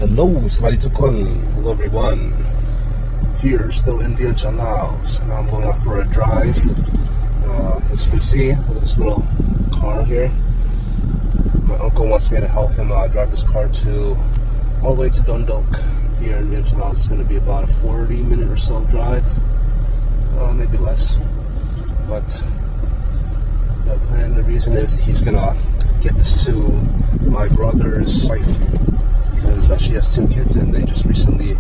Hello, ສະບາຍດີທຸກຄົນ. Hello everyone. Here, still in Vientiane, Laos, and I'm going out for a drive. Uh, as you can see, this little car here. My uncle wants me to help him, uh, drive this car to, all the way to Dundalk here in Vientiane, Laos. It's gonna be about a forty minute or so drive, uh, maybe less. But the plan, the reason is he's gonna get this to my brother's wife, because, uh, she has two kids and they just recently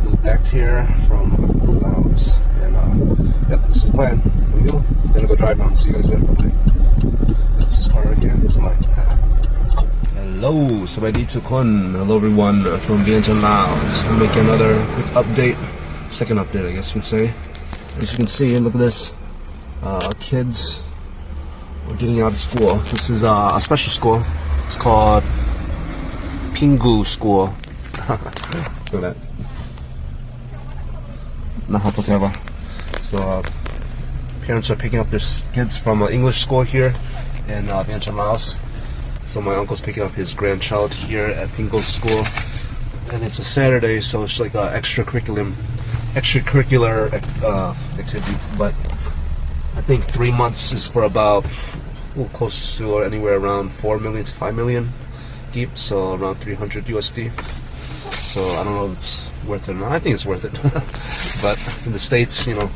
moved back here from Laos. And, uh, yep, this is the plan. Here we go. Gonna go drive now. See you guys later. Bye. That's his car right here. Here's mine. Let's go. Hello, ສະບາຍດີທຸກຄົນ. Hello everyone, uh, from Vientiane, Laos. I'm making another quick update. Second update, I guess you can say. As you can see, look at this. Uh, kids are getting out of school. This is, uh, a special school. It's called Pingu School. Look at that. Naha Poteva. So, uh, parents are picking up their s-, kids from an English school here in, uh, Vientiane, Laos. So my uncle's picking up his grandchild here at Pingu School. And it's a Saturday, so it's like a extracurriculum, extracurricular, uh, activity. But I think three months is for about, ooh, close to or anywhere around four million to five million kip, so around three hundred U S D. So I don't know if it's worth it or not. I think it's worth it. But in the States, you know,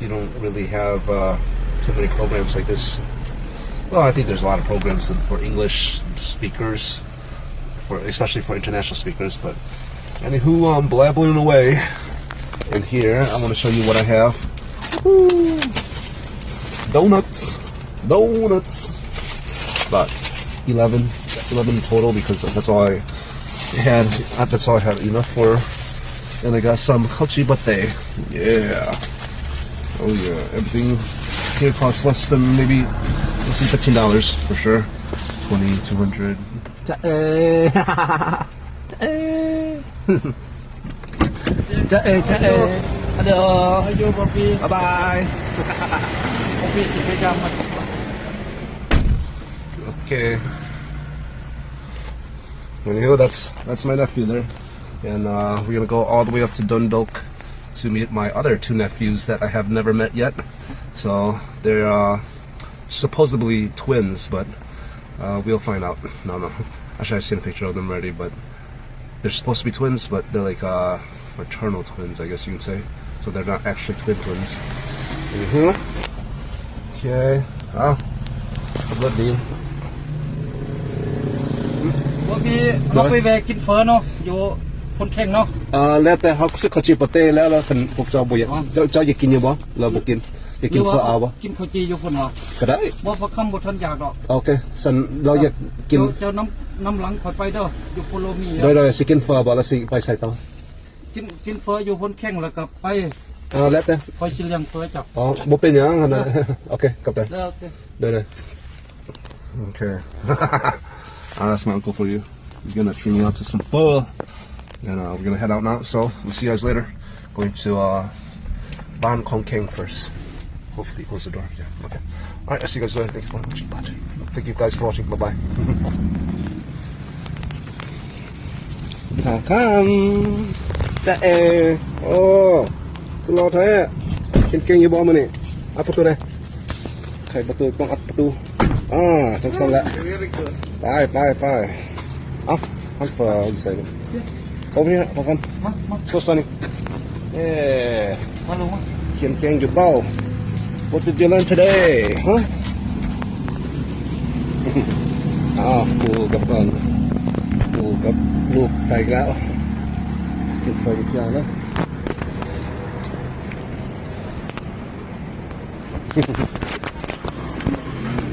you don't really have, uh, too many programs like this. Well, I think there's a lot of programs for English speakers, for, especially for international speakers, but anywho, I'm blabbering away. And here, I wanna show you what I have. Woo! Donuts. Donuts. About eleven, eleven in total because that's all I had, that's all I had enough for. And I got some ເຂົ້າຈີ່ປາເຕ. Yeah. Oh yeah. Everything here costs less than maybe, let's see, fifteen dollars for sure. Twenty, two hundred. ຈະເອີ ຈະເອີ ຈະເອີ ຈະເອີ. Hello. Ayo, Bobby. Bye bye. Bobby ຊິພະຍາຍາມມາ. Okay. Anywho, that's, that's my nephew there. And, uh, we're gonna go all the way up to Dundalk to meet my other two nephews that I have never met yet. So, they're, uh, supposedly twins, but, uh, we'll find out. No, no. Actually, I've seen a picture of them already, but they're supposed to be twins, but they're like, uh, fraternal twins, I guess you can say. So they're not actually twin twins. ອືຮຶ ໂອເຄ. ເອົ້າ ຂັບລົດດີ. ໂອເຄ ເຮົາໄປແວ່ກິນເຝີເນາະ ຢູ່ພົນແຂ້ງເນາະ. ເອີ ແລ້ວແຕ່ເຮົາຊື້ເຂົ້າຈີ່ປາເຕ້ແລ້ວ ແລ້ວຄັນພວກເຈົ້າບໍ່ຢາກ ເຈົ້າ ເຈົ້າຢາກກິນຢູ່ບໍ່ ຫຼືບໍ່ກິນ? ຢາກກິນເຝີອາວະ? ກິນເຂົ້າຈີ່ຢູ່ພຸ້ນຫວາ? ກໍໄດ້. ບໍ່ ພະຄຳບໍ່ທັນຢາກດອກ. ໂອເຄ ຊັ້ນລາວຢາກກິນ. ເຈົ້າ ເຈົ້ານຳ ນຳຫຼັງຂ້ອຍໄປເດີ ຢູ່ໂຄໂລມີ. ໂດຍ ໂດຍ ຊິກິນເຝີບໍ່ ລະຊິໄປໃສຕໍ່? ກິນ ກິນເຝີຢູ່ພົນແຂ້ງ ລະກະໄປ. ເອີ ແລ້ວແຕ່ ຂ້ອຍຊິລ້ຽງເຝີເຈົ້າ. ອໍ ບໍ່ເປັນຫຍັງຫັ້ນນະ. ເອີ ໂອເຄ ຂອບໃຈ. ໂດຍ ໂອເຄ ໂດຍ ໂດຍ. Okay. Ah, that's my uncle for you. He's gonna treat me out to some pho. And, uh, we're gonna head out now, so we'll see you guys later. Going to, uh, Ban Kong Keng first. Hopefully he closes the door. Yeah, okay. All right, I'll see you guys later. Thanks for watching. Bye. Thank you guys for watching. Bye-bye. ຂາຄຳ ຈະເອ. ໂອ້ ຄືຫຼໍ່ແທ້. ກິນເກັ່ງຢູ່ບໍ່ມື້ນີ້? ອັດປະຕູແດ່. ໄຂປະຕູ ຕ້ອງອັດປະຕູ. ອ່າ ຈັ່ງຊັ້ນແຫຼະ. ໄປ ໄປ ໄປ. ເອົ້າ ອັນເຝີຢູ່ໃສນີ້? Over here, ພາກັນ. ມາ ມາ ໂຊຊານີ້. ເອີ ມາລົງມາ. ຂຽນເກັ່ງຢູ່ເບົາ. What did you learn today? Huh? ອ້າວ ປູກັບເພື່ອນ ປູກັບລູກໄປແລ້ວ. ກິນເຝີອີກຢ່າງນະ.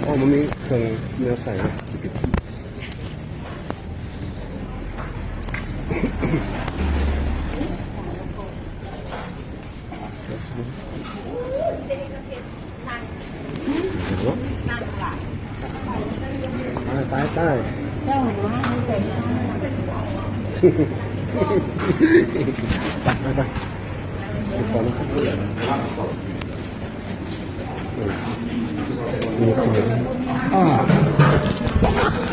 ໂອ້ ມັນມີເຄື່ອງແນວໃສ່ນະ. ໄປ ໄປ ໄປ ໄປ ໄປ. ອ່າ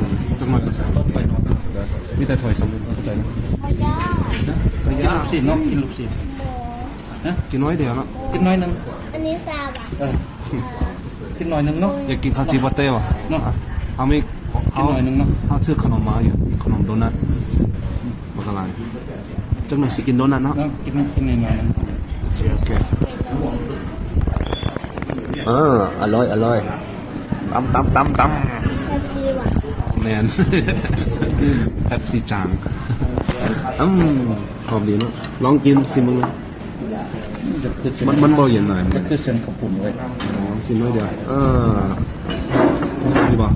ອືມ ຈັກໜ້ອຍກໍແຊບ ຕ້ອງໄປນອນ ມີແຕ່ຖ້ວຍສຳລັບເຂົ້າໃຈນະ. ກິນລູກຊີ້ນເນາະ ກິນລູກຊີ້ນ. ຮະ? ກິນໜ້ອຍດຽວເນາະ ກິນໜ້ອຍໜຶ່ງ. ອັນນີ້ຊາບາດ. ເອີ ກິນໜ້ອຍໜຶ່ງເນາະ. ຢາກກິນເຂົ້າຈີ່ປາເຕ້ຫວາ? ເນາະ ເຮົາມີ ກິນໜ້ອຍໜຶ່ງເນາະ. ເຮົາ ເຮົາຊື້ຂະໜົມມາຢູ່ ຂະໜົມໂດນັດ ບັກຫຼາຍ. ຈັກໜ້ອຍຊິກິນໂດນັດເນາະ. ເນາະ ກິນ ກິນໜ້ອຍໜຶ່ງ. ໂອເຄ ໂອເຄ. ເອີ ອະລ່ອຍ ອະລ່ອຍ. ຕຳ ຕຳ ຕຳ ຕຳ. ເປັບຊີຫວານ. ແມ່ນ ເປັບຊີຈາງ. ອືມ ຫອມດີເນາະ. ລອງກິນ ຊີມເບິ່ງເລີຍ. ມັນ ມັນບໍ່ເຢັນຫຼາຍ ມັນຄືເສັ້ນເຂົ້າປຸ້ນເວີຍ. ອໍ ຊີມໜ້ອຍດຽວ. ເອີ ແຊບຢູ່ບໍ່?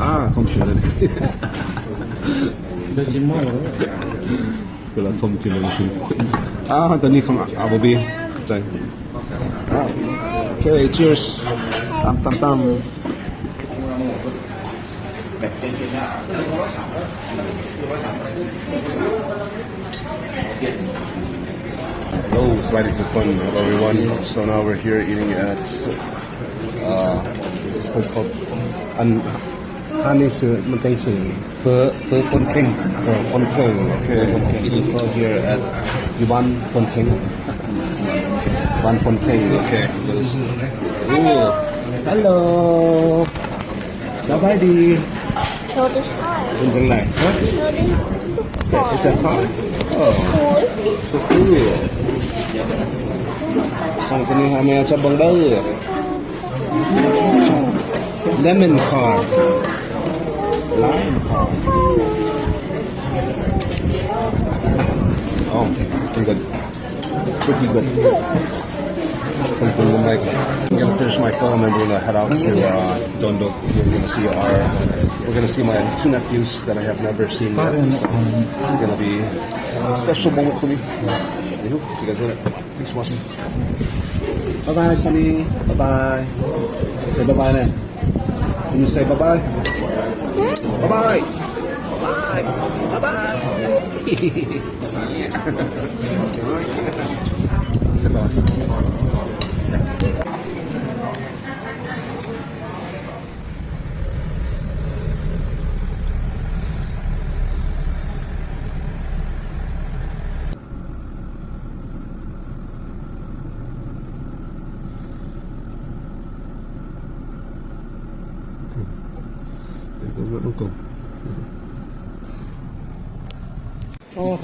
ອາ ຊົມຊື່ເລີຍ ເດີ ຊີມໝໍ້ເລີຍ. ເວລາຊົມກິນແລ້ວຊິມ. ອາ ຕອນນີ້ຂອງອາ ອາບໍບີ ໃຈ. ອາ ໂອເຄ ເຊີສ. ຕຳ ຕຳ ຕຳ. Hello, ສະບາຍດີທຸກຄົນ everyone. So now we're here eating at, uh, this place called ອັນ ຮ້ານນີ້ຊື່ ມັນເຕັງຊື່ ເຝີ ເຝີຟົນເຄັງ. ເຝີຟົນເຄັງ. ໂອເຄ ເຝີຟົນເຄັງ. Eating pho here at ຢູ່ບ້ານຟົນເຄັງ. ບ້ານຟອນເທັງ. ໂອເຄ ໂອ້ ຮັລໂຫຼ ສະບາຍດີ. Notice car. ເປັນຈັ່ງໃດ? ຮະ? Notice car. Is that car? Oh. Cool. So cool. ສອງຄົນນີ້ຫາແມວຈັບເບິ່ງເດີ. Lemon car. Lime car. Oh, it's pretty good. Pretty good. Gonna finish my film and we're gonna head out to, uh, Dondok. We're gonna see our, we're gonna see my two nephews that I have never seen yet. So it's gonna be a special moment for me. Anywho, see you guys later. Thanks for watching. Bye bye, Sunny. Bye bye. Say bye bye ແນ່. Can you say bye bye? Bye bye. Bye bye. Bye bye. Say bye bye. ໂອ້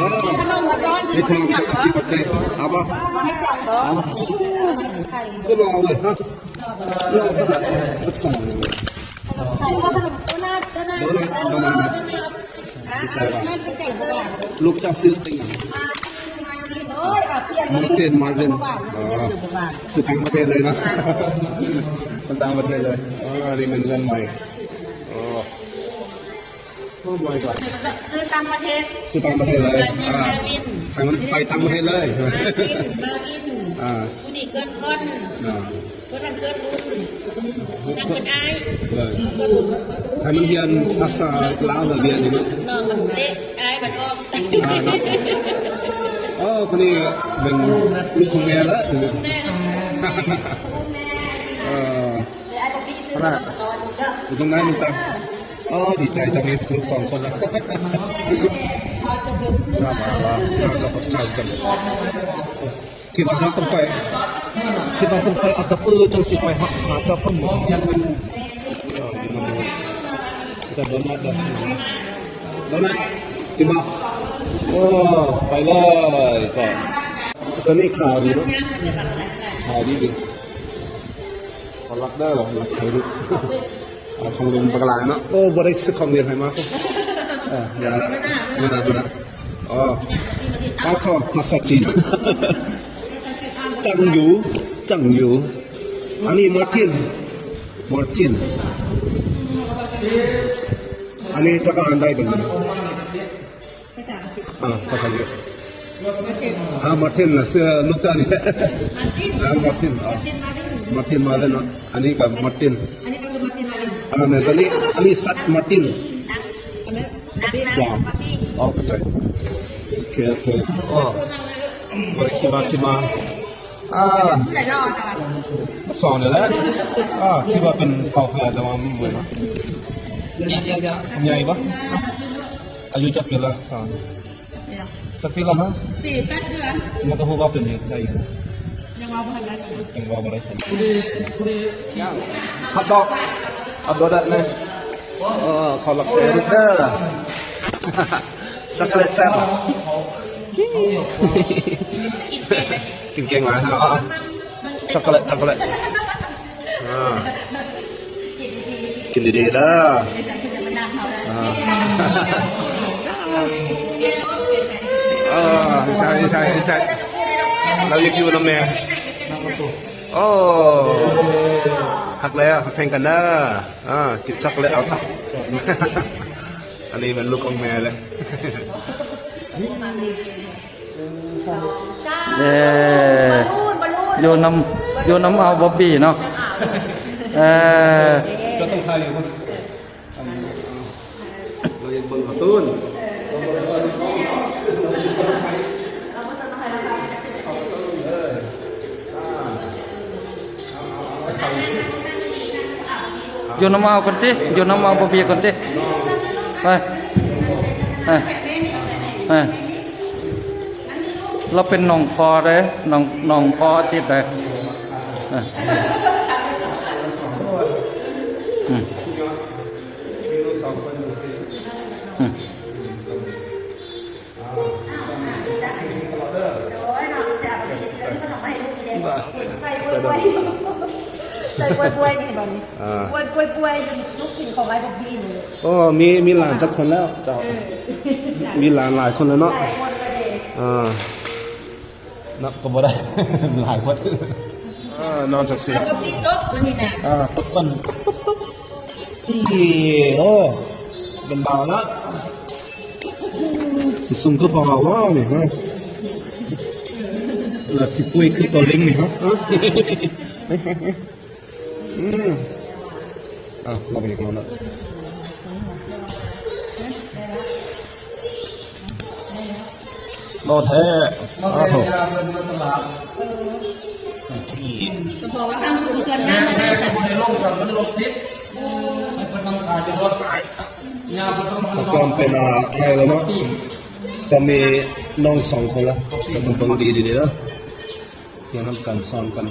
ເອີ ມີຂະໜົມມາຕ້ອນ ມີຂະໜົມມາຕ້ອນ ເອົາບໍ່? ເອົາ ຄືລອງເລີຍເນາະ ລອງຂະໜາດ ໂດນັດ ໂດນັດ ລູກເຈົ້າຊື່ຕິງ ມາເຕັນ ມາເຕັນ ເອີ ຊື່ຕ່າງປະເທດເລີຍນະ ຄົນຕ່າງປະເທດເລີຍ. ເອີ ນີ້ແມ່ນເຮືອນໃໝ່ ເອີ ໂອ້ ມາຍກັອດ ຊື່ຕ່າງປະເທດ ຊື່ຕ່າງປະເທດເລີຍ ມາວິນ ອ່າ ໃຫ້ມັນໄປຕ່າງປະເທດເລີຍ ມາວິນ ມາວິນ ອ່າ ຜູ້ນີ້ເກີດຄອນ ອ່າ ເພິ່ນເກີດລຸນ ເພິ່ນເກີດອ້າຍ ເອີ ໃຫ້ມັນຮຽນພາສາລາວແບບວຽດນີ້ເນາະ ນ້ອງມັນເຕະອ້າຍມັນອອກ ອ່າ ເນາະ ເອີ ຄົນນີ້ເປັນລູກຂອງແມ່ລະ ແມ່ ເອີ ຂະໜາດ ຢູ່ຕາງໃນມັນຕາ ອໍ ດີໃຈຈັງ ມີລູກສອງຄົນລະ ເຈົ້າຂອບໃຈກັນ. ຄິດວ່າເຮົາຕ້ອງໄປ ຄິດວ່າຕ້ອງໄປອັດຕະປື ຈັ່ງຊິໄປຫາ ຫາເຈົ້າເພິ່ນ ແຕ່ບໍ່ນັດດອກ ບໍ່ນັດ ກິນບໍ່? ໂອ້ ໄປເລີຍເຈົ້າ. ຕອນນີ້ຂາວດີເນາະ ຂາວດີດີ. ຂໍລັກເດີ ລັກໃຫ້ລູກ ເອົາຂອງຫຼິ້ນບັກຫຼາຍເນາະ. ໂອ້ ບໍ່ໄດ້ຊື້ຂອງຫຼິ້ນໃຫ້ມາຊະ ເອີ ຢ່າລະ ມື້ໜ້າ ມື້ໜ້າ ອໍ ຂອໂທດ ພາສາຈີນ ຈັງຢູ່ ຈັງຢູ່. ອັນນີ້ມາຕິນ ມາຕິນ ອັນນີ້ຈັກອ່ານໄດ້ເປັນ ພາສາອັງກິດ ອ່າ ພາສາອັງກິດ ມາຕິນ ອ່າ ມາຕິນນະ ເສື້ອລູກຕານີ້ ມາຕິນ ອ່າ ມາຕິນ ອ່າ ມາຕິນ ມາຕິນ ມາເລີຍເນາະ. ອັນນີ້ກໍມາຕິນ ອັນນີ້ກໍຄືມາຕິນ ມາຕິນ ອ່າ ແມ່ນ ຕົວນີ້ ອັນນີ້ສັດມາຕິນ ອັນນັ້ນ ອໍ ເຂົ້າໃຈ ໂອເຄ ໂອເຄ ອໍ ບໍ່ໄດ້ຄິດວ່າຊິມາ ອ່າ ສອງນີ້ແຫຼະ ອ່າ ຄິດວ່າເປັນເຂົາແຟ ແຕ່ວ່າມັນບໍ່ເນາະ ໃຫຍ່ບໍ່? ອາຍຸຈັກປີລະ? ສອງ ຈັກປີລະຮະ? ປີແປດເດືອນ ມັນກໍຮູ້ວ່າເປັນໄດ້ຢູ່ ຍັງເວົ້າບໍ່ທັນໄດ້ ຍັງເວົ້າບໍ່ໄດ້ ຮອດດອກ ຮອດດອກແດ່ ເອີ ຂໍລັກເດີ ເດີ ຊັອກໂກແລັດແຊບ ກິນເກັ່ງຫຼາຍ ເອົາ ເອົາ ຊັອກໂກແລັດ ຊັອກໂກແລັດ ອ່າ ກິນດີໆເດີ ອ່າ ອ່າ ໃຊ່ ໃຊ່ ໃຊ່ ລາວຢາກຢູ່ນຳແມ່ ໂອ້ ຮັກແລ້ວ ຮັກແພງກັນເດີ ອ່າ ກິນຊັອກໂກແລັດເອົາຊະ ອັນນີ້ແມ່ນລູກຂອງແມ່ເລີຍ ເອີ ຢູ່ນຳ ຢູ່ນຳເອົາບອບບີເນາະ ເອີ ກໍຕ້ອງຖ່າຍຢູ່ ເຮົາຢາກເບິ່ງກາຕູນ ຢູ່ນຳເອົາກ່ອນຕິ ຢູ່ນຳເອົາບອບບີກ່ອນຕິ ໄປ ໄປ ໄປ ລາວເປັນນ້ອງພໍ່ເດ້ ນ້ອງ ນ້ອງພໍ່ອາທິດເດ້ ເອີ ອືມ ອືມ ໃສ່ບວຍໆ ນີ້ບັດນີ້ ອ່າ ບວຍໆ ລູກກິນຂອງອ້າຍບອບບີນີ້ ໂອ້ ມີ ມີຫຼານຈັກຄົນແລ້ວເຈົ້າ? ເອີ ມີຫຼານຫຼາຍຄົນແລ້ວເນາະ? ຫຼາຍຄົນ ອ່າ ນັບກໍບໍ່ໄດ້ ຫຼາຍຄົນ ອ່າ ນອນສັກສິ ແລ້ວກໍມີໂຕະມື້ນີ້ນະ ອ່າ ຕົກກັນ ໂອ້ ເປັນບ່າວລະ ຊິສູງຄືພໍ່ເຮົາບໍ່ນີ້ຮະ ລະຊິປຸຍຄືໂຕລິງນີ້ຮະ ອືມ ອ່ະ ລອງອີກລອງນະ ຫຼໍ່ແທ້ ອ້າໂທ້ ສະເພາະວ່າທາງຜູ້ເຄື່ອນງານນະ ບໍ່ໄດ້ລົງຊັ້ນ ມັນລົດຕິດ ໃຫ້ເພິ່ນນັ່ງຂາຍຢູ່ລົດ ຍາມເພິ່ນຕ້ອງ ແຕ່ກ່ອນເປັນ ອ່າ ໃຫຍ່ແລ້ວເນາະ ຈະມີນ້ອງສອງຄົນລະ ຈະຕ້ອງເບິ່ງດີໆເດີ. ຮຽນນຳກັນ ສອນກັນ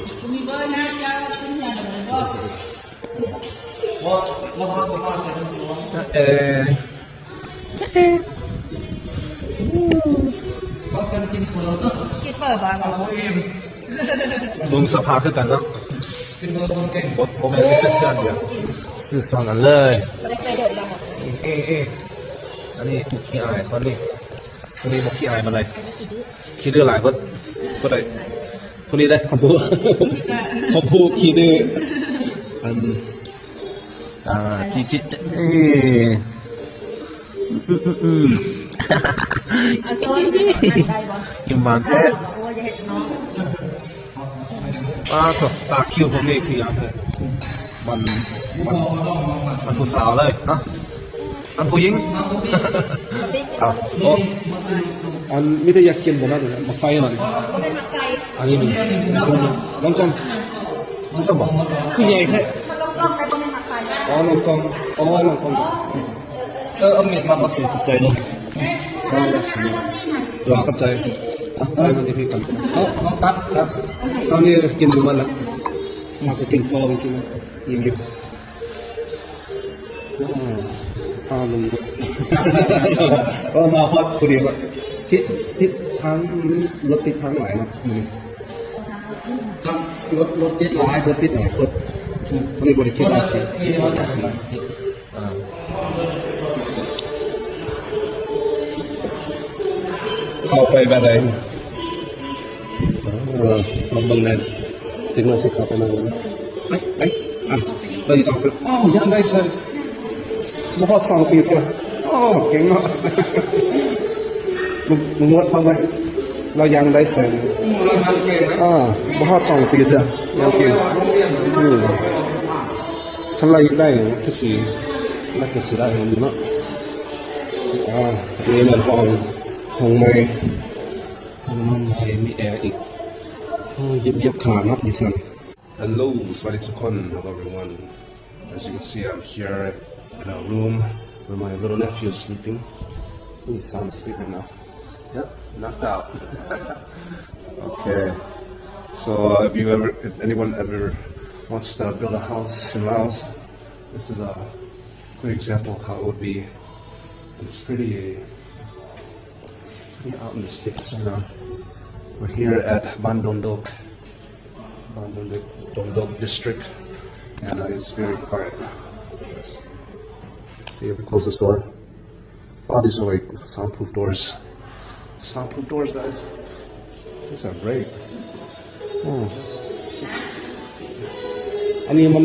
ຈະເອ ຈະເອ ກິນເຝີບໍ່? ເບິ່ງສະພາບຄືກັນເນາະ ບໍ່ ບໍ່ແມ່ນມີແຕ່ເສື້ອດຽວ ຊື້ສອງອັນເລີຍ ເອ ເອ ອັນນີ້ຜູ້ຂີ້ອາຍຄົນນີ້ ຜູ້ນີ້ບໍ່ຂີ້ອາຍປານໃດ ຂີ້ດື້ຫຼາຍ ບໍ່ ບໍ່ໄດ້ ຜູ້ນີ້ໄດ້ຄຳພູ ຄຳພູຂີ້ດື້ ອັນ ອ່າ ຂີ້ ຂີ້ ເອີ ອືມ ອືມ ອືມ ຍິ້ມຫວານແທ້ ໂອ້ຍ ຢ່າເຮັດນ້ອງ ປ້າດ ຕາຄິ້ວພວກນີ້ຄືຫຍັງ ມັນ ມັນ ມັນຜູ້ສາວເລີຍເນາະ ມັນຜູ້ຍິງ ເອົາ ໂອ້ ອັນ ມີແຕ່ຢາກກິນບໍ່ນະ ໝາກໄຟມັນ ອັນນີ້ມັນ ລອງກອງ ສະບາຍ ຄືໃຫຍ່ແທ້ ອໍ ລອງກອງ ອໍ ລອງກອງ. ເອີ ເອົາມີດມາ ໂອເຄ ຂອບໃຈເດີ ອ່າ ຂອບໃຈ ອ່ະ ໄປມາທີ່ພີ້ກ່ອນ ເອົາ ເອົາ ຕັດ ຕັດ ຕອນນີ້ກິນຢູ່ໝົດລະ ມາກໍກິນເຝີກິນ ອີ່ມຢູ່ ອ່າ ລາວລົງລົດ ເອີ ມາຮອດພໍດີວ່າ ຕິດ ຕິດທາງ ລົດຕິດທາງຫຼາຍເນາະ ມື້ນີ້ ລົດ ລົດຕິດຫຼາຍ ລົດຕິດຫຼາຍ ລົດ ອືມ ມື້ນີ້ບໍ່ໄດ້ຄິດວ່າຊິ ຊິ ຊິ ອ່າ ເຂົ້າໄປແບບໃດ? ເອີ ລອງເບິ່ງແດ່ ເດັກນ້ອຍຊິເຂົ້າໄປນຳກັນ ໄປ ໄປ ອ່ະ ໄປຕໍ່ ອ້າວ ຍ່າງໄດ້ເສີຍ ບໍ່ຮອດສອງປີເທື່ອ ໂອ້ ເກັ່ງເນາະ ລຸງ ລຸງງວດເຂົ້າໄປ ລາວຍ່າງໄດ້ເສີຍ ອ່າ ບໍ່ຮອດສອງປີເທື່ອ ຍັງເກັ່ງ ອືມ ຄັນລາວຢາກໄດ້ ຄືຊິ ລາວກໍຊິໄດ້ຢູ່ເນາະ ອ່າ ນີ້ແມ່ນຫ້ອງ ຫ້ອງໃໝ່ ຫ້ອງນອນໃໝ່ ມີແອອີກ ໂອ້ ເຢັບໆຂາເນາະ ຢູ່ເທິງ Hello ສະບາຍດີທຸກຄົນ Hello everyone. As you can see, I'm here in a room where my little nephew is sleeping. He's sound asleep right now. Yep, knocked out. Okay. So, uh, if you ever, if anyone ever wants to build a house in Laos, this is a good example of how it would be. It's pretty, pretty out in the sticks right now. We're here at Ban Dongdok. Bandung Dongdok district, and, uh, it's very quiet. See if we close this door. Oh, these are, like, soundproof doors. Soundproof doors, guys. These are great. ອືມ ອັນນີ້ມັນ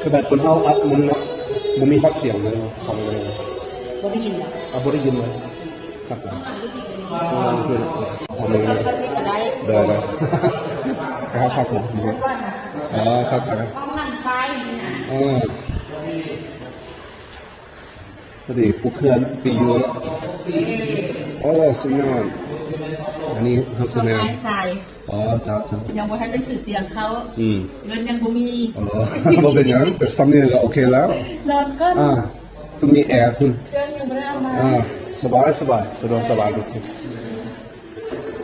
ຂະໜາດຄົນເຮົາອັດມັນເນາະ ບໍ່ມີຮອດສຽງເລີຍເນາະ ເຂົ້າໄປເລີຍ ບໍ່ໄດ້ຍິນເນາະ ອ່າ ບໍ່ໄດ້ຍິນເລີຍ. ຄັກ ອ່າ ຄື ໄດ້ ໄດ້ ຄັກ ຄັກ ເອີ ຄັກ ຄັກ ອ່າ ພໍດີປູກເຮືອນປີຢູ່ເນາະ ໂອ້ ສຸດຍອດ ອັນນີ້ເຮົາຄືແມ່ ອໍ ເຈົ້າ ເຈົ້າ ຍັງບໍ່ທັນໄດ້ຊື້ຕຽງເຂົ້າ ອືມ ເງິນຍັງບໍ່ມີ ອໍ ບໍ່ເປັນຫຍັງ ແຕ່ສ່ຳນີ້ກໍໂອເຄແລ້ວ ນອນກ່ອນ ອ່າ ຕ້ອງມີແອພຸ້ນ ເຄື່ອງຍັງບໍ່ໄດ້ເອົາມາ ອ່າ ສະບາຍ ສະບາຍ ສະດວກສະບາຍທຸກສິ່ງ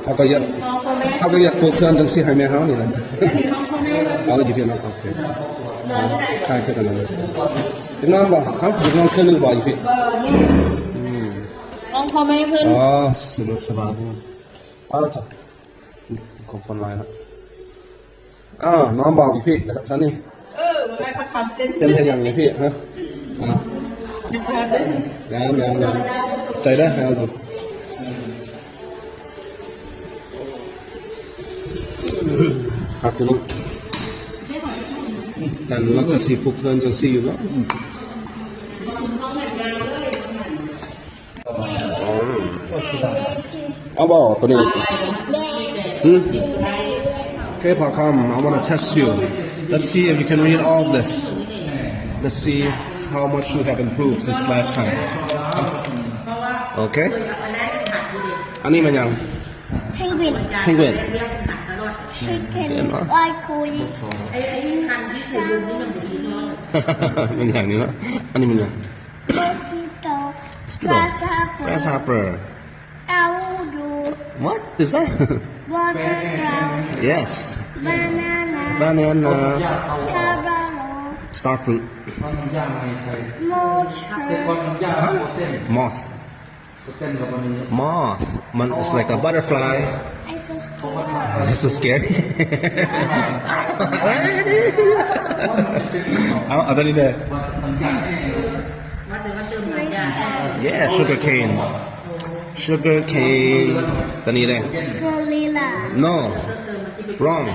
ເຮົາກໍຢາກ ເຮົາກໍຢາກປູກເຮືອນຈັ່ງຊີ້ໃຫ້ແມ່ເຮົານີ້ແຫຼະ ເຮົາຢູ່ພີ້ເນາະ ໂອເຄ ຄ້າຍຄືກັນເລີຍ ຢາກນອນບໍ່ ຮະ ຢາກນອນຄືນໜຶ່ງບໍ່ຢູ່ພີ້ ອືມ ຫ້ອງພໍ່ແມ່ເພິ່ນ ອໍ ສະດວກສະບາຍ ອ້າວ ຂອບຄຸນຫຼາຍນະ ອ້າວ ນ້ອງບ່າວອີ່ພີ້ຊະນີ້ ເອີ ໄດ້ປະຄຳເຕັ້ນ ເຕັ້ນເຮັດຫຍັງອີ່ພີ້ ຮະ ອ້າວ ຍັງບໍ່ທັນເດ້ ຍັງ ຍັງ ຍັງ ໃຈເດີ ໃຫ້ເອົາຢູ່ ຄັກຢູ່ເນາະ. ແຕ່ລາວກໍຊິປຸກເຮືອນຈັ່ງຊີ້ຢູ່ເນາະ. ເອົາບໍ່ໂຕນີ້? ຫືມ? Okay, Pakam, I wanna test you. Let's see if you can read all this. Let's see how much you have improved since last time. Okay? ອັນນີ້ແມ່ນຫຍັງ? Penguin. Penguin. Chicken. ເຫັນບໍ່? ແມ່ນຫຍັງນີ້ເນາະ? ອັນນີ້ແມ່ນຫຍັງ? Mosquito. Mosquito. Grasshopper. Grasshopper. Tauduk. What is that? Water trout. Yes. Banana. Bananas. Cabalo. Starfruit. Moth. Huh? Moth. Moth. ມັນ it's like a butterfly. It's so scary. It's so scary. ເອົາ ເອົາຕົວນີ້ເດີ. Yeah, sugar cane. Sugar cane. ຕົວນີ້ເດ້. Gorilla. No. Wrong.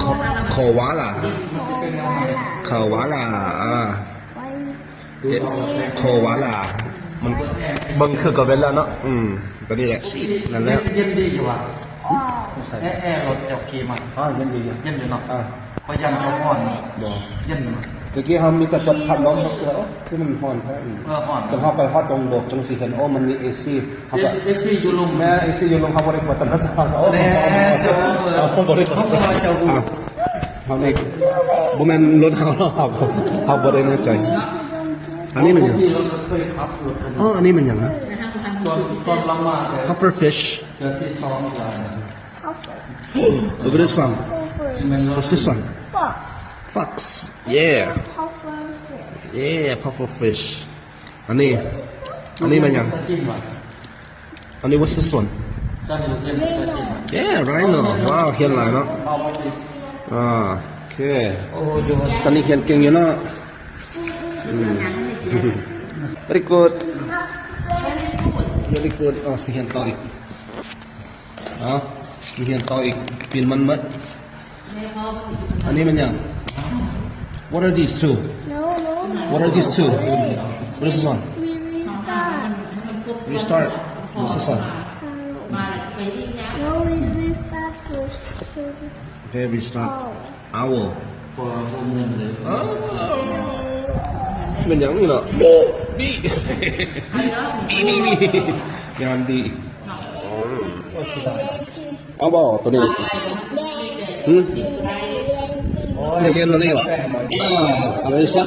Ko-, koala. Koala. Koala. ອ່າ. ໂຄວາລາ ມັນເບິ່ງຄືກັນເວລາເນາະ. ອືມ ຕົວນີ້ແຫຼະ ນັ້ນແຫຼະ. ເຢັນດີຢູ່ວ່າ ແອ ແອລົດເຈົ້າຂີ່ມາ. ອໍ ເຢັນດີຢູ່ ເຢັນຢູ່ເນາະ. ອ່າ ຂ້ອຍຢ້ານເຈົ້າຮ້ອນ. ບໍ່ ເຢັນຢູ່. ຕະກີ້ເຮົາມີແຕ່ກົດພັດລົມ ເອີ ຄືມັນຮ້ອນແທ້. ເອີ ຮ້ອນ. ແຕ່ເຮົາໄປຮອດດົງໂດກ ຈັ່ງຊິເຫັນ ໂອ້ ມັນມີເອຊີ ເອ ເອຊີຢູ່ລຸ່ມ. ແມ່ນ ເອຊີຢູ່ລຸ່ມ ເຮົາບໍ່ໄດ້ເປີດຕະຫຼາດ. ໂອ້ ແມ່ນ ເຈົ້າບໍ່ເປີດ. ເຮົາບໍ່ໄດ້ເປີດ. ເຮົາບໍ່ໄດ້ເປີດ. ອ່າ ເຮົານີ້ ບໍ່ແມ່ນລົດເຮົາ ເຮົາ ເຮົາບໍ່ໄດ້ແນ່ໃຈ. ອັນນີ້ແມ່ນຫຍັງ? ອໍ ອັນນີ້ແມ່ນຫຍັງນະ? ຕອນ ຕອນລຳມາແຕ່ Puffer fish. ເທື່ອທີສອງລະ. Look at this one. What's this one? Fox. Fox. Yeah. Puffer fish. Yeah, puffer fish. ອັນນີ້ ອັນນີ້ແມ່ນຫຍັງ? ອັນນີ້ what's this one? Yeah, rhino. ວ້າວ ຂຽນຫຼາຍເນາະ. ອ່າ ໂອເຄ ຊັນນີ້ຂຽນເກັ່ງຢູ່ເນາະ. ອືມ very good, very good. ເອົາ ຊິຂຽນຕໍ່ອີກ. ເອົາ ຊິຂຽນຕໍ່ອີກ ປິ່ນມັນໝົດ. ອັນນີ້ແມ່ນຫຍັງ? What are these two? No, no, no. What are these two? What is this one? We restart. Restart. What's this one? No, we restart first. Okay, restart. Owl. ອໍ ແມ່ນຫຍັງນີ້ເນາະ? ດີ ດີ ດີ ດີ ງາມດີ. ເອົາບໍ່ໂຕນີ້? ຫືມ? ຢາກຮຽນໂຕນີ້ຫວາ? ອ່າ ເອົາເລີຍຊະ.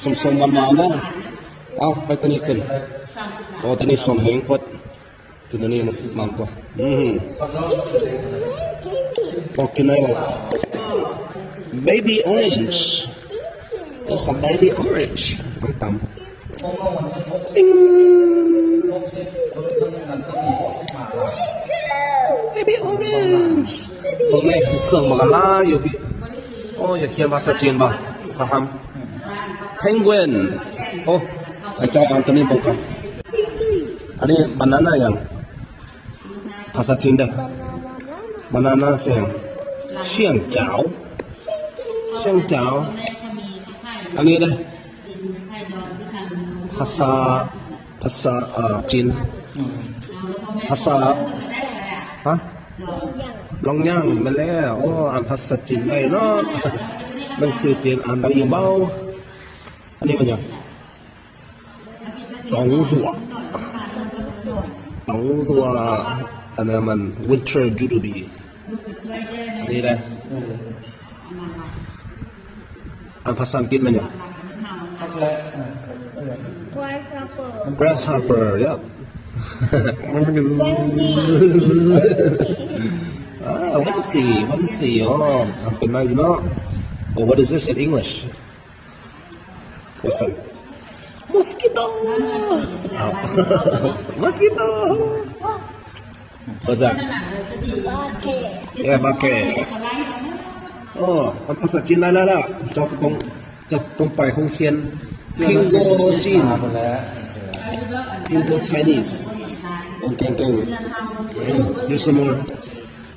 ສົ້ມໆ ຫວານໆ ເນາະ. ເອົາ ໄປໂຕນີ້ຂຶ້ນ. ໂອ້ ໂຕນີ້ສົ້ມແຮງໂພດ. ຄືໂຕນີ້ມັນມັນກວ່າ. ອືມ ບອກກິນໄດ້ບໍ່? Baby orange. It's a baby orange. ໄປຕຳ. ຕິງ. Baby orange. ພວກນີ້ເຄື່ອງບັກຫຼາຍຢູ່ພີ້. ໂອ້ ຢາກຮຽນພາສາຈີນບໍ່? ມາທຳ. Penguin. ໂອ້ ໃຫ້ເຈົ້າອ່ານໂຕນີ້ເບິ່ງກ່ອນ. ອັນນີ້ banana ຫຍັງ? ພາສາຈີນເດີ້. Banana ສຽງ ເຊຍງຈາວ ເຊຍງຈາວ. ອັນນີ້ເດີ້ ພາສາ ພາສາ ເອີ ຈີນ ພາສາ ຮະ? ລອງຍ່າງ. ແມ່ນແລ້ວ. ໂອ້ ອ່ານພາສາຈີນໄດ້ເນາະ. ໜັງສືຈີນອ່ານໄດ້ຢູ່ເບົາ. ອັນນີ້ມັນຫຍັງ? ຕອງສັວ ຕອງສັວ. ອັນນັ້ນມັນ winter jujubi. ນີ້ແຫຼະ. ອັນພາສາອັງກິດແມ່ນຫຍັງ? Grasshopper. Grasshopper, yep. ອ່າ Whimsy, Whimsy. ອໍ ທຳເປັນໄດ້ຢູ່ເນາະ. Oh, what is this in English? What's that? Mosquito. ອ້າວ mosquito. What's that? Yeah, ປາແກ. ອໍ ມັນພາສາຈີນໄດ້ແລ້ວລະ. ເຈົ້າຕ້ອງ ເຈົ້າຕ້ອງໄປໂຮງຮຽນພິງໂກຈີນ ພິງໂກ Chinese. ເກັ່ງໆ. There's some more.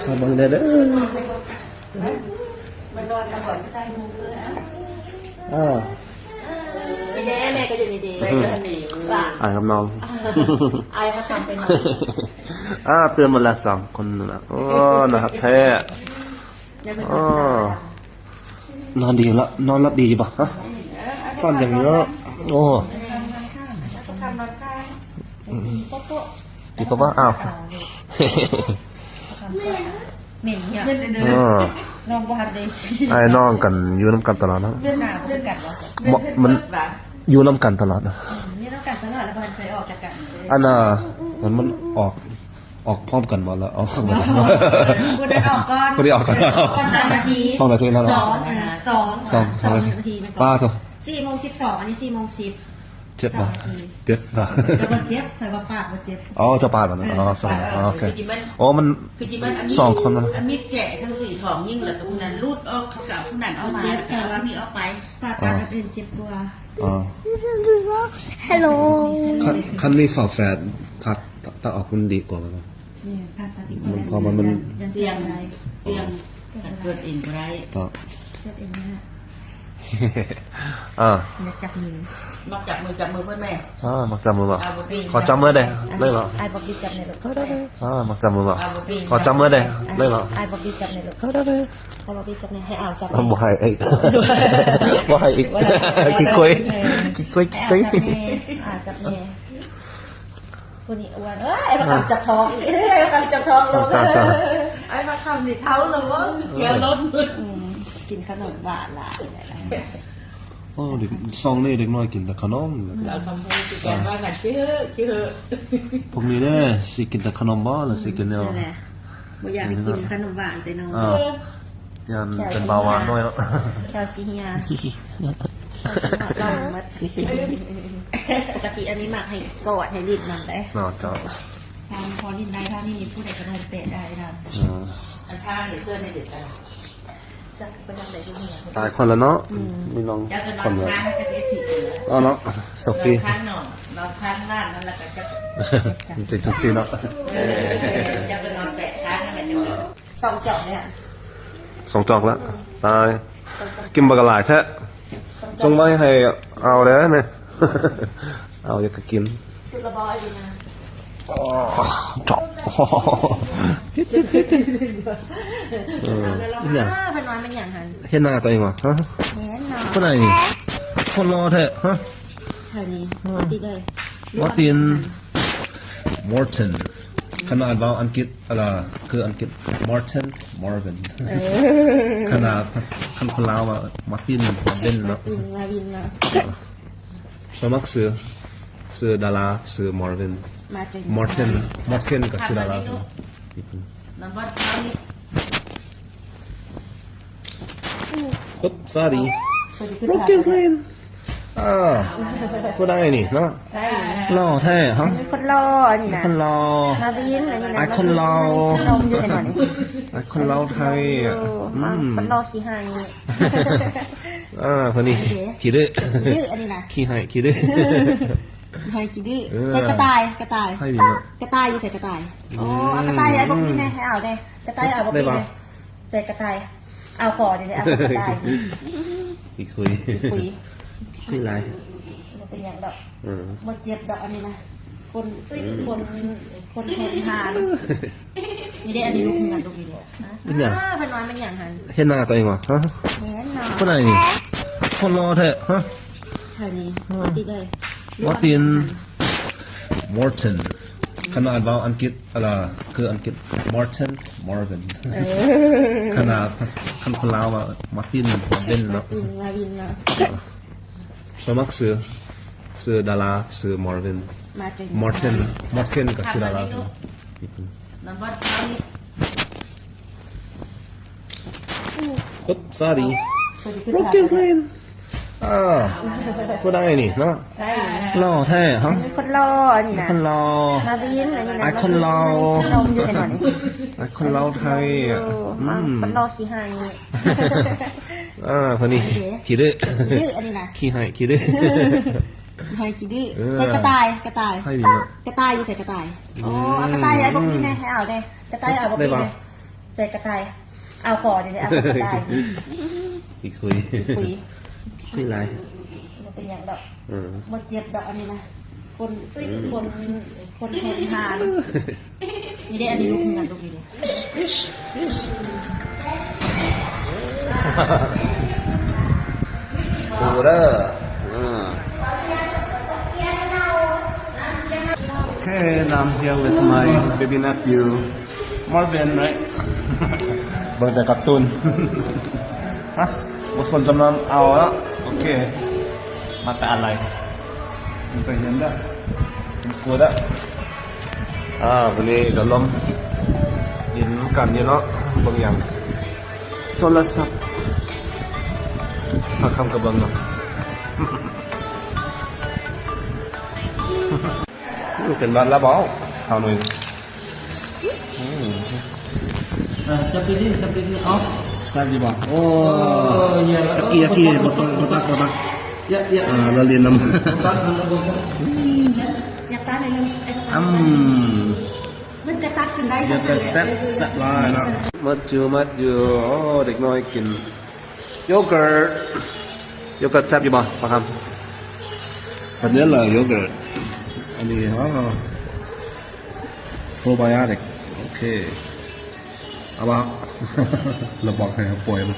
ເຂົ້າເບິ່ງແດ່ເດີ. ມານອນນຳບໍ່ ໃຕ້ມຸ້ງເລີຍ ເອີ ແມ່ ແມ່ກໍຢູ່ນີ້ເດ້ ອືມ ອ້າຍກັບນ້ອງ ອ້າຍພາກັນໄປນອນ ອ່າ ຕື່ນໝົດແລ້ວສອງຄົນນັ້ນນະ. ໂອ້ ໜ້າຮັກແທ້ ໂອ້ ນອນດີລະ ນອນຫຼັບດີຢູ່ບໍ່ ຮະ? ຝັນຫຍັງເນາະ? ໂອ້ ດີກວ່າ ອ້າວ ເໝັນຫຍັງ? ອໍ ນ້ອງບໍ່ທັນໄດ້ ອ້າຍນ້ອງກັນຢູ່ນຳກັນຕະຫຼອດເນາະ. ບໍ່ ມັນຢູ່ນຳກັນຕະຫຼອດ ອືມ ຢູ່ນຳກັນຕະຫຼອດ ແລ້ວບໍ່ທັນເຄີຍອອກຈາກກັນ. ອັນນ່າ ມັນ ມັນອອກ ອອກພ້ອມກັນບໍ່ ແລ້ວອອກ ຜູ້ນັ້ນອອກກ່ອນ ຜູ້ນີ້ອອກກ່ອນ ກ່ອນສອງນາທີ ສອງນາທີນັ້ນ ສອງ ສອງ ສອງນາທີ ປ້າໂທ້ ສີ່ໂມງສິບສອງ ອັນນີ້ສີ່ໂມງສິບ ເຈັບບໍ່? ເຈັບບໍ່? ແຕ່ບໍ່ເຈັບ ຂ້ອຍວ່າປາດບໍ່ເຈັບ. ອໍ ເຈົ້າປາດບໍ່? ເອີ ອໍ ສອງ ເອີ ອໍ ໂອເຄ ຄືຈິມັນ ອໍ ມັນ ຄືຈິມັນ ອັນນີ້ ສອງຄົນມັນ ອັນນີ້ແກະທັງສີ່ຂອງຍິງ ແລ້ວກໍຜູ້ນັ້ນຫຼຸດອອກ ເຂົາກໍເອົາຜູ້ນັ້ນອອກມາ ເຈັບ ແລ້ວກໍຜູ້ນີ້ອອກໄປ ປາດ ປາດອັນອື່ນເຈັບກວ່າ. ອໍ ຮາໂລ ຄັນ ຄັນມີຝາແຝດ ຜ່າຕັດອອກມັນດີກວ່າບໍ່? ນີ້ ຜ່າຕັດອີກ ມັນ ເພາະວ່າມັນ ຍັງ ຍັງ ຍັງ ສ່ຽງ ສ່ຽງ ເກີດເອງບໍ່ໄດ້ ເກີດເອງຍາກ. ອ່າ ຢາກຈັບມື ມັກຈັບມື ຈັບມືເພິ່ນແມ່. ອ່າ ມັກຈັບມືບໍ່? ອ່າ ບໍ່ເປັນ ຂໍຈັບມືແດ່ ໄດ້ບໍ່? ອ້າຍບອບບີ້ຈັບແດ່ລູກ ອ່າ ມັກຈັບມືບໍ່? ອ່າ ບໍ່ເປັນ ຂໍຈັບມືແດ່ ໄດ້ບໍ່? ອ້າຍບອບບີ້ຈັບແດ່ລູກ ອ້າຍບອບບີ້ຈັບແດ່ ໃຫ້ອ້າຍຈັບແດ່ ບໍ່ໃຫ້ອີກ ບໍ່ໃຫ້ອີກ ຂີ້ຄຸຍ ຂີ້ຄຸຍ ຂີ້ຄຸຍ ອ້າຍຈັບແດ່ ອ້າຍຈັບແດ່. ຜູ້ນີ້ອ້ວນ ເອີຍ ອ້າຍມາຄຳຈັບທ້ອງອີກ ອ້າຍມາຄຳຈັບທ້ອງ ອ້າຍມາຄຳນີ້ເຖົ້າແລ້ວບໍ່? ເອີ ເຂືອລົ້ນ ອືມ ກິນຂະໜົມຫວານຫຼາຍ. ໂອ້ ເດັກ ຊ່ອງນີ້ເດັກນ້ອຍກິນແຕ່ຂະໜົມ ເອົາຄຳພູດຄືກັນວ່ານັ້ນ ເອີ ເອີ ພວກນີ້ເດ້ ຊິກິນແຕ່ຂະໜົມບໍ່ ຫຼືຊິກິນແນວ ບໍ່ຢາກໃຫ້ກິນຂະໜົມຫວານແຕ່ນ້ອຍ ເອີ ຢ້ານເປັນເບົາຫວານນ້ອຍເນາະ ແຄວຊີເຮຍ ເຂົ້າຊິຮອດເລົ່າໝົດ ປົກກະຕິອັນນີ້ມັກໃຫ້ກອດໃຫ້ຫຼິ້ນນຳເດ້ເນາະ. ເຈົ້າ ທາງພໍຫຼິ້ນໄດ້ ທາງນີ້ມີຜູ້ໃດກໍໄດ້ແປະໄດ້ນຳ ເອີ ອັນທາງນີ້ເຊີນໃຫ້ເດັກກັນ ຈັກໄປທາງໃດຄືເຮຍ ຫຼາຍຄົນລະເນາະ ອືມ ມີນ້ອງຄົນດຽວ ເອີເນາະ ໂຊຟີ ທາງນ້ອງ ທາງຮ້ານນັ້ນລະກໍຈັກ ເປັນຈັ່ງຊີ້ເນາະ ເອີ ຈັກໄປນອນແປະທາງນັ້ນແຫຼະ ສອງຈອກເລີຍ ສອງຈອກລະ ຕາຍ ກິນບັກຫຼາຍແທ້ ຈົ່ງໄວ້ໃຫ້ເອົາແດ່ແມ່ ເອົາ ຢາກກະກິນ ສຸດລະບໍ ຢູ່ນະ. ເຈາະ ເອີ ອີຫຍັງ? ເພິ່ນວ່າແມ່ນຫຍັງຫັ້ນ? ເຫັນໜ້າຕົວເອງຫວາ? ຮະ? ເຫັນເນາະ. ຜູ້ໃດນີ້? ຄົນຫຼໍ່ແທ້. ຮະ? ໃຜນີ້? ມາຕິນເລີຍ. ມາຕິນ Morton. ຂະໜາດເວົ້າອັງກິດ ອາລາ ຄືອັງກິດ Martin Marvin. ເອີ ຂະໜາດພາສາ ຄັນຄົນລາວວ່າ ມາຕິນ ມາເວັນເນາະ. ມາຕິນ ມາວິນເນາະ. ຂ້ອຍມັກຊື່ ຊື່ດາລາ ຊື່ Marvin. ມາຕິນ Martin Marvin ກໍຊື່ດາລາ. Oops, sorry. Broken plane. ອ່າ ຜູ້ໃດນີ້ເນາະ? ຫຼໍ່ແທ້. ຮະ? ຄົນຫຼໍ່ອັນນີ້ນະ. ຄົນຫຼໍ່ ມາວິນ ອັນນີ້ນະ. ອ້າຍຄົນຫຼໍ່ ຄົນຫຼໍ່ຢູ່ໃສເນາະນີ້? ອ້າຍຄົນຫຼໍ່ໄທ. ອືມ ຄົນຫຼໍ່ຂີ້ໄຫ້. ອ່າ ຄົນນີ້ຂີ້ດື້ ຂີ້ດື້ອັນນີ້ນະ. ຂີ້ໄຫ້ຂີ້ດື້ ຂີ້ໄຫ້ຂີ້ດື້. ເອີ ໃສ່ກະຕ່າຍ ກະຕ່າຍ ກະຕ່າຍຢູ່ໃສ? ກະຕ່າຍ. ອໍ ເອົາກະຕ່າຍໃຫ້ອ້າຍບົບນີ້ແດ່ ໃຫ້ເອົາແດ່. ກະຕ່າຍເອົາບົບນີ້ແດ່. ໃສ່ກະຕ່າຍ ເອົາຂໍເດ້ ເອົາກະຕ່າຍ. ອີກຄຸຍ ອີກຄຸຍ ຄຸຍຫຼາຍ ບໍ່ເປັນຫຍັງດອກ. ເອີ ບໍ່ເຈັບດອກອັນນີ້ນະ. ຄົນ ອືມ ຄົນ ຄົນທົນທານ. ນີ້ເດ້ ອັນນີ້ລູກເຮືອນ ລູກນີ້ເດ້. ເປັນຫຍັງ? ເພິ່ນວ່າແມ່ນຫຍັງຫັ້ນ? ເຫັນໜ້າຕົວເອງຫວາ? ຮະ? ເຫັນເນາະ. ຜູ້ໃດນີ້? ຄົນຫຼໍ່ແທ້. ຮະ? ໃຜນີ້? ມາຕິນເລີຍ. ມາຕິນ Morton. ຂະໜາດເວົ້າອັງກິດ ອາລາ ຄືອັງກິດ Martin Marvin. ເອີ ຂະໜາດພາສາ ຄັນຄົນລາວວ່າ ມາຕິນ ມາເວັນເນາະ. ມາຕິນ ມາວິນເນາະ. ຂ້ອຍມັກຊື່ ຊື່ດາລາ ຊື່ Marvin. ມາຕິນ Martin Marvin ກໍຊື່ດາລາ. ເອີ Oops, sorry. Broken plane. ອ່າ ຜູ້ໃດນີ້ເນາະ? ຫຼໍ່ແທ້. ຮະ? ຄົນຫຼໍ່ອັນນີ້ນະ. ຄົນຫຼໍ່ ມາວິນ ອັນນີ້ນະ. ອ້າຍຄົນຫຼໍ່ ຄົນຫຼໍ່ຢູ່ໃສເນາະນີ້? ອ້າຍຄົນຫຼໍ່ໄທ. ອືມ ຄົນຫຼໍ່ຂີ້ໄຫ້. ອ່າ ຄົນນີ້ຂີ້ດື້ ຂີ້ດື້ອັນນີ້ນະ. ຂີ້ໄຫ້ຂີ້ດື້ ຂີ້ໄຫ້ຂີ້ດື້. ເອີ ໃສ່ກະຕ່າຍ ກະຕ່າຍ ກະຕ່າຍຢູ່ໃສ? ກະຕ່າຍ. ອໍ ເອົາກະຕ່າຍໃຫ້ອ້າຍບົບນີ້ແດ່ ໃຫ້ເອົາແດ່. ກະຕ່າຍເອົາບົບນີ້ແດ່. ໃສ່ກະຕ່າຍ ເອົາຂໍເດ້ ເອົາກະຕ່າຍ. ອີກຄຸຍ ອີກຄຸຍ ຄຸຍຫຼາຍ ບໍ່ເປັນຫຍັງດອກ. ເອີ ບໍ່ເຈັບດອກອັນນີ້ນະ. ຄົນ ອືມ ຄົນ ຄົນທົນທານ. ນີ້ເດ້ ອັນນີ້ລູກເຮືອນ ລູກນີ້ເດ້. Fish fish. ດູເດີ. ອ່າ Okay, now I'm here with my baby nephew. Marvin, right? ເບິ່ງແຕ່ກາຕູນ. ຮະ? ບໍ່ສົນຈຳນຳເອົາລະ. ໂອເຄ ມາແຕ່ອາໄລ ມາແຕ່ເຮືອນເດີ ເປັນຄົວເດີ. ອ່າ ມື້ນີ້ກໍລົມເຢັນກັນຢູ່ເນາະ. ເບິ່ງຫຍັງ? ໂທລະສັບ. ພາຄຳກໍເບິ່ງເນາະ. ເປັນຫວັດລະບໍ? ເຮົາໜ້ອຍ. ອືມ ອ່າ ຈັບດີໆ ຈັບດີໆ. ເອົາ ແຊບຢູ່ບໍ່? ໂອ້ ເອີ ເອີ ຕະກີ້ ຕະກີ້ ບໍ່ຕັກ ບໍ່ຕັກ ບໍ່ຕັກ. ເອີ ເອີ ອ່າ ລະຫຼິ້ນນຳ ບໍ່ຕັກ ບໍ່ຕັກ. ອືມ ຢາກຕັກໃຫ້ມັນ ອືມ ມັນກະຕັກກິນໄດ້. ເປັນຕາແຊບ ແຊບຫຼາຍເນາະ. ໝົດຢູ່ ໝົດຢູ່. ໂອ້ ເດັກນ້ອຍກິນ ໂຢເກີດ ໂຢເກີດແຊບຢູ່ບໍ່ ປາຄຳ? Vanilla yogurt. ອັນນີ້ probiotic. ໂອເຄ ເອົາບໍ່? ລະບອກໃຫ້ເຮົາປ່ອຍມັນ.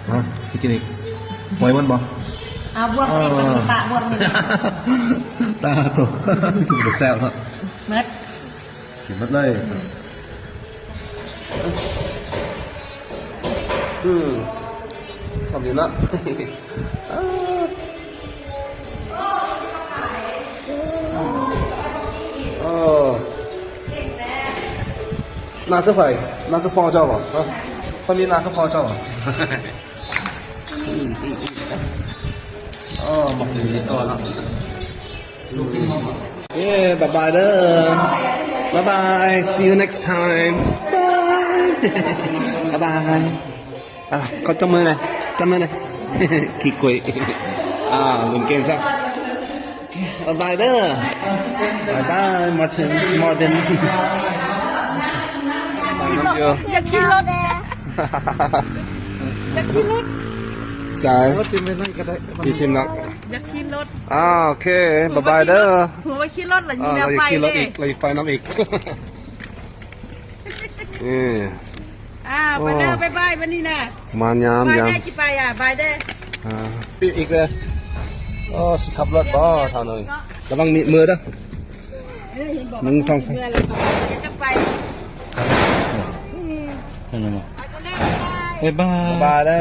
ຮະ? ຊິກິນອີກ? ປ່ອຍມັນບໍ່? ເອົາບວກອີກ. ອ່າ ມັນມີປະບວກນີ້. ຕາໂຕ ກິນແຊບເນາະ. ໝົດ ກິນໝົດເລີຍ. ອືມ ຄຳນີ້ນະ. ເອີ ໜ້າຄືໃຜ? ໜ້າຄືພໍ່ເຈົ້າບໍ່? ຮະ? ຄຳນີ້ໜ້າຄືພໍ່ເຈົ້າບໍ່? ເອີ ບັກນີ້ຕໍ່ລະ. ເອີ ບາຍບາຍເດີ ບາຍບາຍ see you next time. ບາຍບາຍ ບາຍບາຍ. ອ່າ ຂໍຈັບມືແດ່ ຈັບມືແດ່. ຂີ້ກຸຍ. ອ່າ ຫຼິ້ນເກມຊະ. ບາຍບາຍເດີ ບາຍບາຍ Martin Marvin. Love you. ຢາກຂີ່ລົດແດ່ ຢາກຂີ່ລົດ. ຈ່າຍ ໂອ້ ຈິມໄປນັ້ນກໍໄດ້ ອີຊິມເນາະ. ຢາກຂີ່ລົດ. ອ່າ ໂອເຄ ບາຍບາຍເດີ. ເຮົາໄປຂີ່ລົດ ແລ້ວມີແນວໄປເດ້. ເຮົາໄປນຳອີກ. ເອີ ອ່າ ໄປແລ້ວ ບາຍບາຍ ບັດນີ້ນະ. ມາຍາມ ບາຍເດີ ຊິໄປອະ ບາຍເດີ. ອ່າ ອີກເດີ. ໂອ້ ຊິຂັບລົດບໍ່ ສາວນ້ອຍ? ລະວັງມີດມືເດີ. ໜຶ່ງ ສອງ ສາມ ຈະໄປ. ບາຍບາຍ ບາຍບາຍເດີ.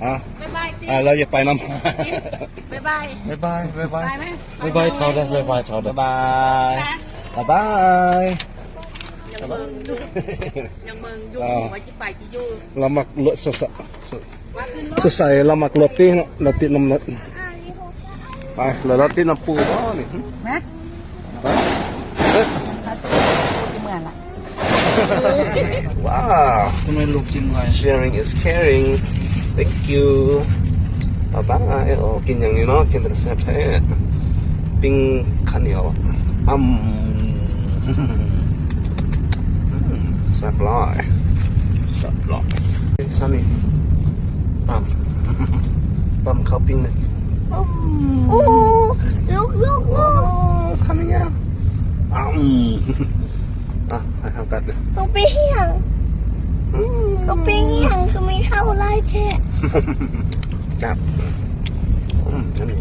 ອ່າ ບາຍບາຍຕິ ອ່າ ແລ້ວຢ່າໄປນຳ. ບາຍບາຍ ບາຍບາຍ ບາຍບາຍ. ບາຍບາຍ ເທົ່າໃດ ບາຍບາຍ ເທົ່າໃດ. ບາຍບາຍ ບາຍບາຍ. ຍັງເບິ່ງຢູ່ ຍັງເບິ່ງຢູ່ ວ່າຊິໄປຊິຢູ່. ລາວມັກລົດ ສ- ສ- ສົງໄສລາວມັກລົດຕິເນາະ ລາວຕິດນຳລົດ. ໄປ ແລ້ວລາວຕິດນຳປູບໍ່ນີ້? ມາ ໄປ ເອີ ເມື່ອລະ. ວ້າວ ທຳໄມລູກຈິງໄວ. Sharing is caring. Thank you. ບາຍບາຍ. ໂອ້ ກິນຫຍັງນີ້ເນາະ ກິນເປັນຕາແຊບແທ້. ປີ້ງເຂົ້າໜຽວ. ອຳ ອືມ ແຊບຫຼາຍ ແຊບຫຼາຍ. ຊັ້ນນີ້ ຕຳ ຕຳເຂົ້າປີ້ງເລີຍ. ອຳ ໂອ້ look look look. Oh, it's coming out. ອຳ ອ່ະ ໃຫ້ເຮົາກັດເລີຍ. ເຂົາປີ້ງຫຍັງ? ອືມ ເຂົາປີ້ງຫຍັງ ຄືມີເຂົ້າຫຼາຍແທ້? ແຊບ. ອືມ ຍຳມີ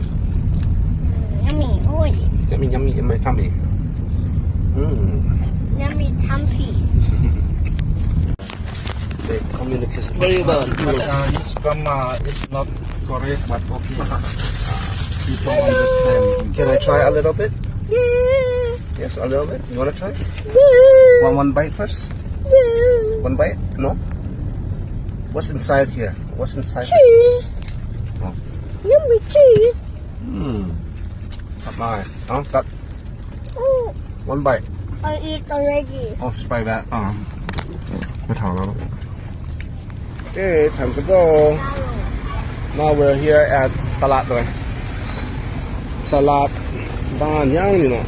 ຍຳມີ. ໂອ້ຍ ຍຳມີ ຍຳມີ ຍຳມີ ທຳອີກ. ອືມ ຍຳມີ ທຳອີກ. The communication very bad. But, uh, his grammar is not correct, but okay. People understand. Can I try a little bit? Yeah. Yes, a little bit. You wanna try? Yeah. Want one bite first? Yeah. One bite? No? What's inside here? What's inside? Cheese. Oh. Yummy cheese. Mm. Not mine. Huh? That. Mm. One bite. I eat already. Oh, just bite that. Um, ໄປເຖົ້າແລ້ວ. Okay, time to go. Now we're here at ຕະຫຼາດເລີຍ ຕະຫຼາດບ້ານຫຍັງນີ້ເນາະ.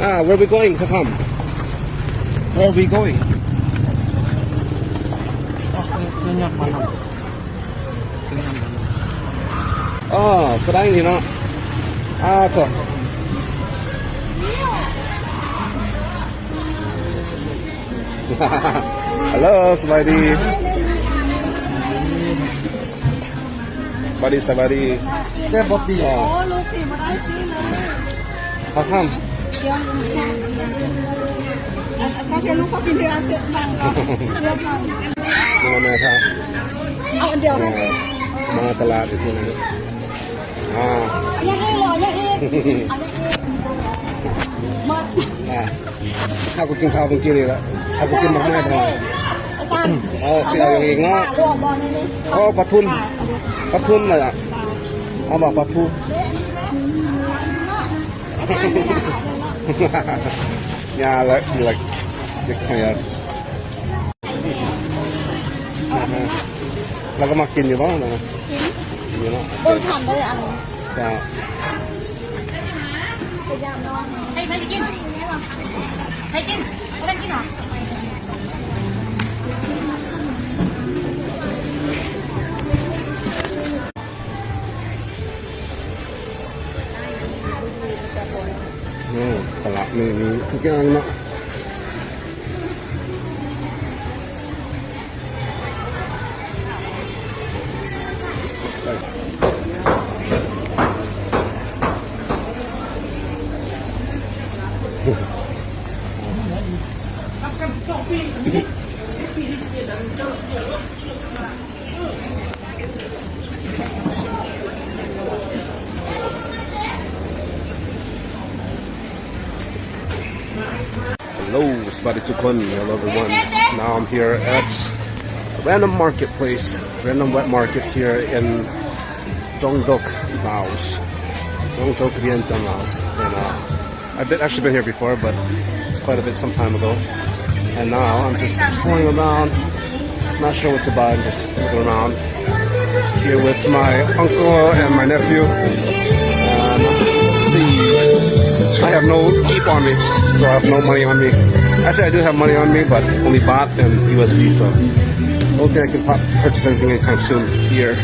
Ah, where we going, Kakam? Where we going? ອໍ ກໍໄດ້ນີ້ເນາະ. ອ່າ ໂທ້ Hello, ສະບາຍດີ ສະບາຍດີ ສະບາຍດີ. ແຕ່ບໍ່ປີ How come? ມາ ມາ ມາ ມາຕະຫຼາດອີກເທື່ອໜຶ່ງ. ອ່າ ຍັງອີກເຫຼືອ ຍັງອີກ ເອົາຍັງອີກ ໝົດ. ອ່າ ເຮົາກໍກິນເຂົ້າເມື່ອກີ້ນີ້ລະ ເຮົາກໍກິນໝາກໄມ້ໄປ. ອໍ ຊິເອົາອີກເນາະ. ອໍ ປາທູນ ປາທູນລະ ເອົາບໍ່ປາທູນ? ຢ່າລະ ກິນລະ ເດັກນ້ອຍ. ລາວກໍມັກກິນຢູ່ບໍ່? ກິນ ກິນຢູ່ເນາະ. ເບິ່ງທັນໄດ້ອັນ ເຈົ້າ. ໃຜ ໃຜຊິກິນ? ໃຜກິນ? ບໍ່ໄດ້ກິນຫວາ? Nih, ຕະຫຼາດນີ້ມີທຸກຢ່າງເນາະ. Hello, ສະບາຍດີທຸກຄົນ. Hello everyone. Now I'm here at Random Marketplace, Random Wet Market here in Dongdok, Laos. Dongdok, Vientiane, Laos. And, uh, I've been, actually been here before, but it's quite a bit some time ago. And now I'm just exploring around. Not sure what to buy. I'm just looking around here with my uncle and my nephew. And see, I have no keep on me, so I have no money on me. Actually, I do have money on me, but only baht and U S D, so I don't think I can pop-, purchase anything anytime soon here.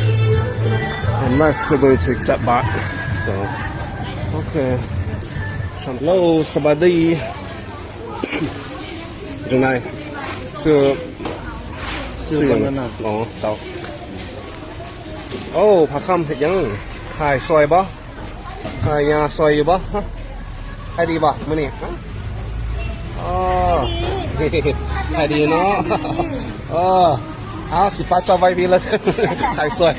I'm not supposed to accept baht. So, okay. Hello, ສະບາຍດີ. ຈັ່ງໃດ? ຊື່ ຊື່ຫຍັງ? ອໍ ເຈົ້າ. ໂອ້ ພາຄຳເຮັດຫຍັງ? ຂາຍຊ່ອຍບໍ່? ຂາຍຢາຊ່ອຍຢູ່ບໍ່? ຮະ? ຂາຍດີບໍ່ມື້ນີ້? ຮະ? ອໍ ຂາຍດີເນາະ. ເອີ ເອົາ ຊິປະຈອບໄວ້ພີ້ລະ ຂາຍຊ່ອຍ.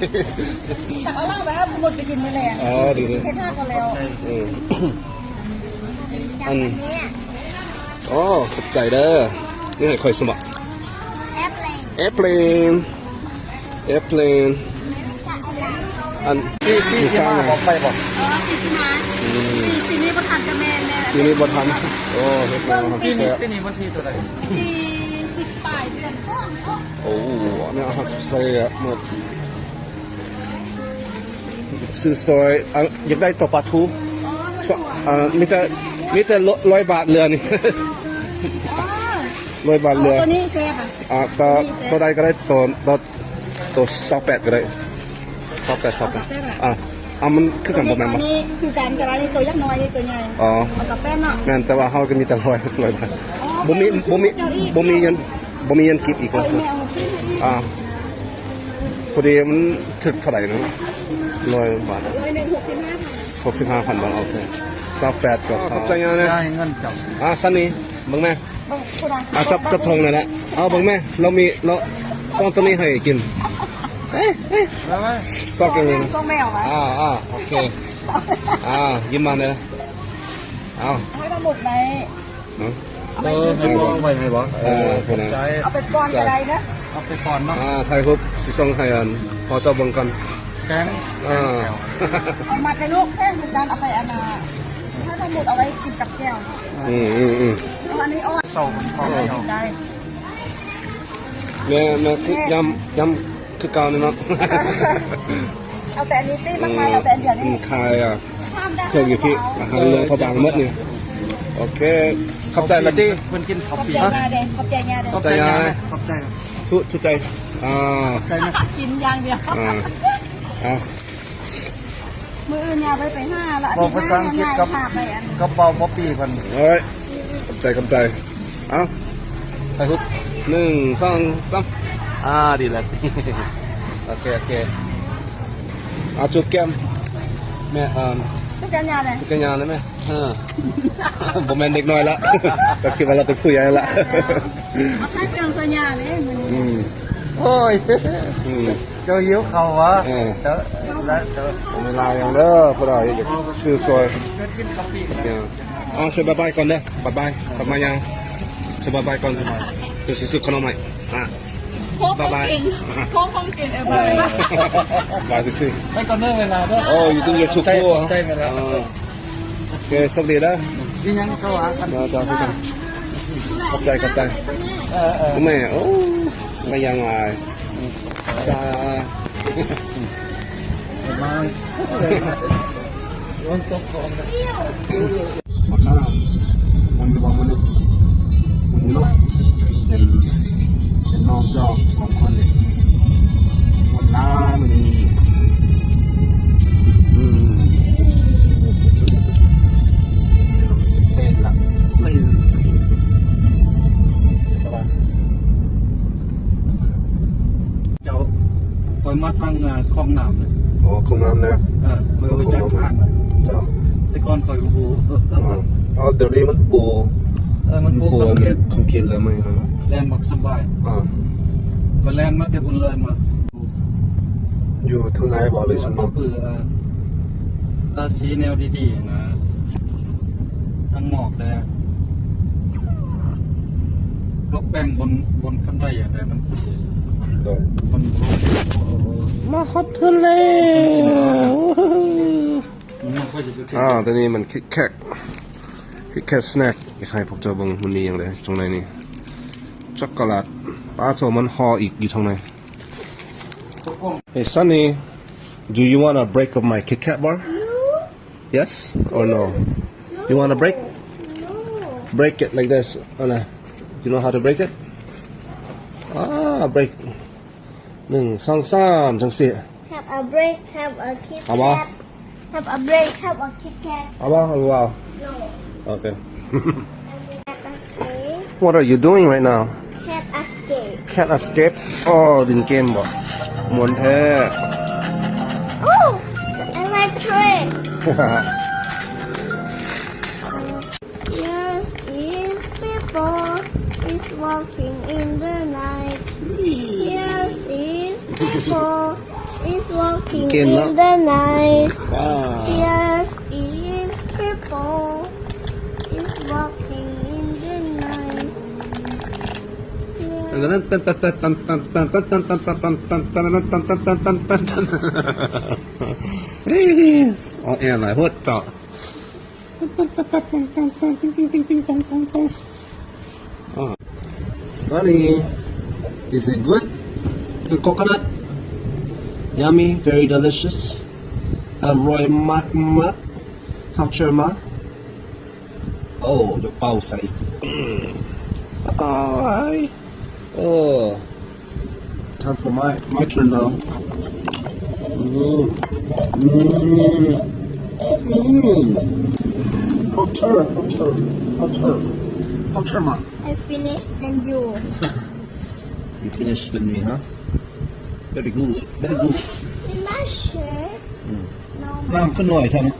ເອົາລາວໄປ ເອົາໝົດໄປກິນມື້ແລງ. ອໍ ດີເດ້ ເຮັດທານກ່ອນແລ້ວ. ອືມ ອັນ ໂອ້ ຂອບໃຈເດີ. ນີ້ໃຫ້ຂ້ອຍສະບະ Airplane. Airplane. ອັນ ປີ ປີຊິມາ ບໍ່ໄປບໍ່? ອໍ ປີຊິມາ. ອືມ ປີ ປີນີ້ບໍ່ທັນກະແມ່ນແນ່. ປີນີ້ບໍ່ທັນ. ໂອ້ ເຮັດແນວ ປີນີ້ ປີນີ້ວັນທີເທົ່າໃດ? ທີສິບປາຍເດືອນສອງເນາະ. ໂອ້ ແນວອາຫານແຊບໆໝົດ. ຊື້ຊ່ອຍ ອ່າ ຢາກໄດ້ໂຕປາທູ. ອໍ ປາທູ ອ່າ ມີແຕ່ ມີແຕ່ຮ້ອຍບາດເຫຼືອນີ້. ອໍ ຮ້ອຍບາດເຫຼືອ. ໂຕນີ້ແຊບ ອ່າ ໂຕ ໂຕໃດກໍໄດ້ ໂຕ ໂຕ ໂຕຊາວແປດກໍໄດ້. ຊາວແປດ ຊາວແປດ ຊາວແປດ ອ່າ ອ່າ ມັນຄືກັນບໍ່ແມ່ນບໍ່? ອັນນີ້ຄືກັນ ແຕ່ວ່ານີ້ໂຕຍັງນ້ອຍ ນີ້ໂຕໃຫຍ່. ອໍ ເອົາຊາວແປດເນາະ. ແມ່ນ ແຕ່ວ່າເຮົາກໍມີແຕ່ຮ້ອຍ ຮ້ອຍບາດ. ອໍ ບໍ່ມີ ບໍ່ມີ ບໍ່ມີເງິນ ບໍ່ມີເງິນກີບອີກ. ເອີ ແມ່ເອົາມາກິນ. ອ່າ ພໍດີມັນຖືກເທົ່າໃດນະ? ຮ້ອຍບາດ ຮ້ອຍໜຶ່ງ ຫົກສິບຫ້າພັນ ຫົກສິບຫ້າພັນບາດ. ໂອເຄ ຊາວແປດກໍ ຂອບໃຈນະ. ເງິນເຈົ້າ. ອ່າ ຊັ້ນນີ້ເບິ່ງແມ່. ອ່າ ຈັບ ຈັບທອງນັ້ນແຫຼະ. ເອົາເບິ່ງແມ່ ລາວມີ ລາວປ້ອນໂຕນີ້ໃຫ້ກິນ. ເອີ ເອີ ຊອກກັນເລີຍນະ. ຊອກແມວຫວາ? ອ່າ ອ່າ ໂອເຄ. ອ່າ ຍິ້ມມາເດີ. ເອົາ ໃຫ້ປາໝຸກໄດ້. ເອີ ໃຫ້ບໍ່ ໄວ້ໃຫ້ບໍ່? ເອີ ຂອບໃຈ. ເອົາໄປປ້ອນກໍໄດ້ເດີ. ເອົາໄປປ້ອນເນາະ. ອ່າ ຖ່າຍຮູບຊິສົ່ງໃຫ້ອັນພໍ່ເຈົ້າເບິ່ງກ່ອນ. ແກງ ອ່າ ເອົາມັດໄປລູກ ແກງຄືກັນ ເອົາໄປອັນນ່າ ໃຫ້ປາໝຸກເອົາໄວ້ກິນກັບແຈ່ວ. ອືມ ອືມ ອືມ. ເອົາອັນນີ້ອອກ ເຊົາ ເອົາໄດ້. ແມ່ ແມ່ຄື ແມ່ ຢຳ ຢຳຄືເກົ່ານີ້ເນາະ. ເອົາແຕ່ອັນນີ້ຕິ ມັນຂາຍເອົາແຕ່ອັນດຽວນີ້. ອືມ ຂາຍ ອ່າ ເຄື່ອງຢູ່ພີ້ ອາຫານຫຼວງພະບາງໝົດນີ້. ໂອເຄ ຂອບໃຈລະຕິ. ເພິ່ນກິນເຂົ້າປີ. ຂອບໃຈຍາເດ້ ຂອບໃຈຍາເດ້. ຂອບໃຈຍາ ຂອບໃຈ. ທຸ ທຸກໃຈ. ອ່າ ກິນຢ່າງດຽວ. ອ່າ ເອົາ ມື້ອື່ນຍາໄປ ໄປຫາລະ ບອກພາສາອັງກິດກັບ ກັບເບົາປໍປີ້ເພິ່ນ. ໂອ້ຍ ຂອບໃຈ ຂອບໃຈ. ເອົາ ຖ່າຍຮູບ ໜຶ່ງ ສອງ ສາມ. ອ່າ ດີແລ້ວ. ໂອເຄ ໂອເຄ. ເອົາ ຈູບແກ້ມແມ່. ເອີ ຈູບແກ້ມຍາເລີຍ ຈູບແກ້ມຍາເລີຍແມ່. ເອີ ບໍ່ແມ່ນເດັກນ້ອຍລະ ກໍຄິດວ່າລາວເປັນຜູ້ໃຫຍ່ລະ. ໃຫ້ເຄື່ອງສັນຍາເດ້ມື້ນີ້. ອືມ ໂອ້ຍ ອືມ ເຈົ້າຫິວເຂົ້າຫວາ? ເອີ ເຈົ້າ ລະ ເຈົ້າ ເວລາຫຍັງເດີ ຜູ້ໃດຢາກຊື້ຊ່ອຍ. ເອີ ເອົາ ເຊີນບາຍບາຍກ່ອນເດີ ບາຍບາຍ ກັບມາຍັງ ເຊີນບາຍບາຍກ່ອນ ດຽວຊິຊື້ຂະໜົມໃຫ້. ອ່າ ບາຍບາຍ ໂຄກຂອງກິນ ໂຄກຂອງກິນ ເອີ ບາຍບາຍ ບາຍຊື່ໆ. ໄປກ່ອນເດີ ເວລາເດີ. ໂອ້ ຢູ່ຕົງຢູ່ທຸກຄົນ ໃຈເວລາ. ເອີ ໂອເຄ ໂຊກດີເດີ. ອີຫຍັງກໍວ່າກັນ. ເຈົ້າ ເຈົ້າຄືກັນ. ຂອບໃຈ ຂອບໃຈ. ເອີ ເອີ ແມ່. ໂອ້ ມາຍັງຫຼາຍ. ອືມ ມາ ມັນຕົກຂອງນະ. ບັກກະລາ ມັນຢູ່ບໍ່ ມັນຢູ່ ມັນຢູ່ເນາະ. ເປັນ ເປັນນ້ອງເຈົ້າສອງຄົນນີ້ ຄົນລາວນີ້. ອືມ ເປັນລະ ເປັນ ເຈົ້າ ຂ້ອຍມາທາງ ເອີ ຄອງນ້ຳເລີຍ. ອໍ ຄອງນ້ຳເລີຍ. ເອີ ຂ້ອຍຮູ້ຈັກທາງ. ເຈົ້າ ແຕ່ກ່ອນຂ້ອຍບໍ່ຮູ້. ອໍ ດຽວນີ້ມັນປູ ເອີ ມັນປູ ມັນປູຄອນກຣີດ ຄອນກຣີດແລ້ວ. ແລ່ນບັກສະບາຍ. ອໍ ຂ້ອຍແລ່ນມາແຕ່ພຸ້ນເລີຍມາ. ຢູ່ທາງໃນບໍ່ ຫຼືທາງນອກ? ເອີ ທາສີແນວດີໆນະ. ທັງໝອກແດ່ ຕົກແຕ່ງບົນ ບົນຄັນໄດແດ່. ມັນ ໂດຍ ມັນ ມາຮອດເທື່ອແລ້ວ. ອ່າ ຕົວນີ້ມັນຄິດແຄັດ ຄິດແຄັດສະແນັກ. ໃຫ້ພວກເຈົ້າເບິ່ງ ມັນມີຫຍັງແດ່ຂ້າງໃນນີ້. ຊັອກໂກແລັດ. ປາໂທ້ ມັນຫໍ່ອີກຢູ່ທາງໃນ. Hey Sunny, do you want a break of my Kit Kat bar? Yes or no? You want a break? Break it like this. ເອົານະ you know how to break it? ອ່າ break. ໜຶ່ງ ສອງ ສາມ ຈັ່ງຊີ້. Have a break, have a Kit Kat. ເອົາບໍ່? Have a break, have a Kit Kat. ເອົາບໍ່? ຫຼືວ່າ No. Okay. Cat escape. What are you doing right now? Cat escape. Cat escape. ອໍ ຫຼິ້ນເກມບໍ່? ມ່ວນແທ້. Oh, I like train. Yes, is people is walking in the night. Yes, is people is walking in the night. Wow. Yes, is people is walking in the night. ເອີ ອອນແອຫຼາຍໂພດເທາະ. ອໍ Sunny, is it good? The coconut? Yummy, very delicious. ອະຮ່ອຍມາກໆ. ເຂົ້າເຈີມາ. ໂອ້ ຢາກເປົ່າໃສ່. ອືມ ໂອ້ຍ ໂອ້. Time for my, my turn now. ອືມ ອືມ ອືມ. ເຂົ້າເຈີ ເຂົ້າເຈີ ເຂົ້າເຈີ ເຂົ້າເຈີມາ. I finish and you. You finish with me, huh? Very good, very good. In my shirt? ອືມ No. ນ້ຳຂຶ້ນໜ້ອຍເທົ່ານັ້